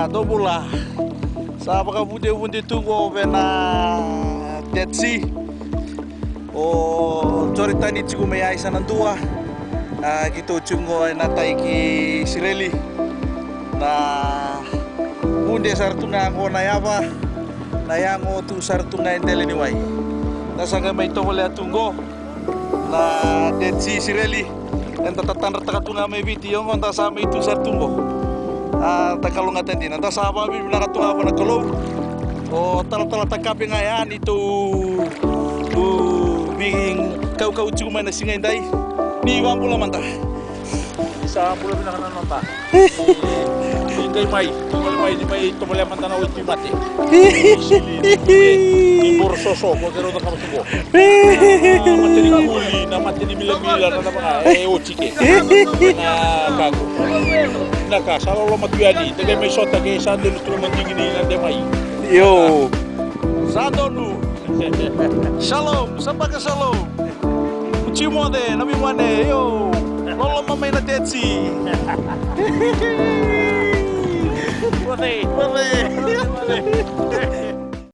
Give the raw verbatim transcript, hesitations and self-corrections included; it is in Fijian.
A, dou bula. Sa vakavudevude tu qo vei na Dead Sea. O Joritani tiko mai Aisa na dua. A, keitou tiko qo ena tai ki Isireli. Na vude sara tu ga qo na yava. Na yago tu sara tu ga e dela ni wai. Da sa qai mai tovolea tu qo na Dead Sea Isireli. Eda tatadrataka tu ga mai Viti, oqo da sa mai tu sara tu qo. A, da kalougata dina, da sa vakavinavinaka tu ga vua na Kalou. O talatala Takape ga ya ni tou, tou veikaukau tiko mai na siga edai. Ni vakabula mada. Ni sa bula vinaka na noda. Ni qai mai, ni mai, ni mai tovolea mada na wai tu mate. Ni sili, ni boro soso, ko kero da kama tu qo. Na mate ni kuli, na mate ni milamila, na cava ga, e oti ke. Na ka qo. Na ka, sa loloma tu yani, da qai mai sota ke sa donu tu na madigi ni na de mai. Io. Sa donu. Shalom, sabaka shalom. Muti moce, na vimane, io. Loloma mai na Dead Sea. Moce, moce.